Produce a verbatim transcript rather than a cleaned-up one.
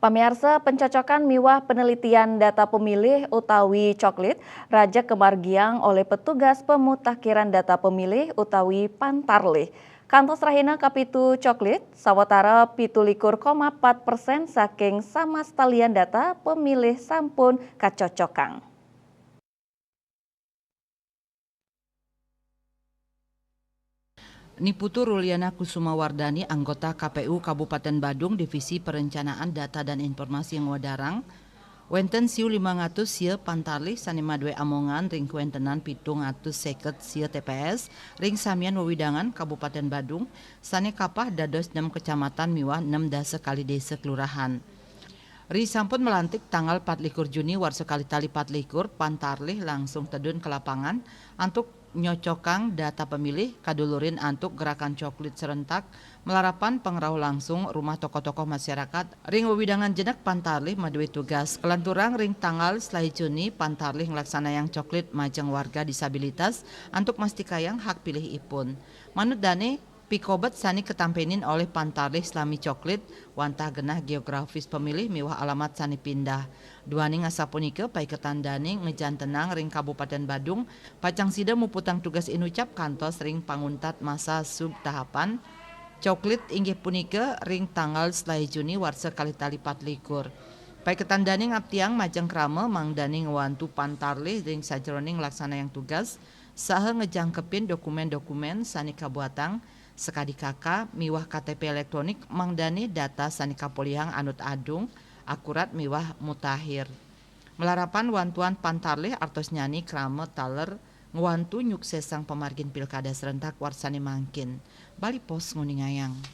Pamiarsa, pencocokan miwah penelitian data pemilih utawi coklit rajeg kamargiang olih petugas pemutakhiran data pemilih utawi Pantarlih. Kantos rahina kapitu coklit, sawatara pitu likur koma pat persen saking samastalian data pemilih sampun kacocokang. Niputu Ruliana Kusuma Wardani, anggota K P U Kabupaten Badung, Divisi Perencanaan Data dan Informasi, ngadarang, wenten siu lima atus sia Pantarlih sane madue amongan ring kawentenan pitung atus seket sia T P S ring samian wewidangan Kabupaten Badung, sane kapah dados nem kecamatan miwah nem dasa kali desa kelurahan. Ri sampun melantik tanggal pat likur Juni warsa kali tali pat likur, Pantarlih langsung tedun ke lapangan antuk nyocokang data pemilih, kadulurin antuk gerakan coklit serentak, malarapan pangrauh langsung rumah tokoh-tokoh masyarakat ring wewidangan jenek Pantarlih madue tugas. Kalanturang ring tanggal selae Juni, Pantarlih nglaksanayang coklit majeng warga disabilitas antuk mastikayang hak pilih ipun. Manut dane, pikobet sane katampenin olih Pantarlih salami coklit, wantah genah geografis pemilih miwah alamat sane pindah. Duaning asapunika, paiketan dane ngejantenang ring Kabupaten Badung, pacang sida muputang tugas inucap kantos ring panguntat masa subtahapan coklit, inggih punika ring tanggal selae Juni warsa kali tali pat likur. Paiketan dane ngaptiang majeng krama mangdane ngwantu Pantarlih ring sajeroning nglaksanayang tugas, saha ngejangkepin dokumen-dokumen sane kabuatang, sakadi K K miwah K T P elektronik, mangdane data sane kapolihang anut adung, akurat miwah mutakhir. Malarapan wantuan Pantarlih, artosnyane krama taler ngwantu nyuksesang pamargin pilkada serentak warsane mangkin. Bali Post nguningayang.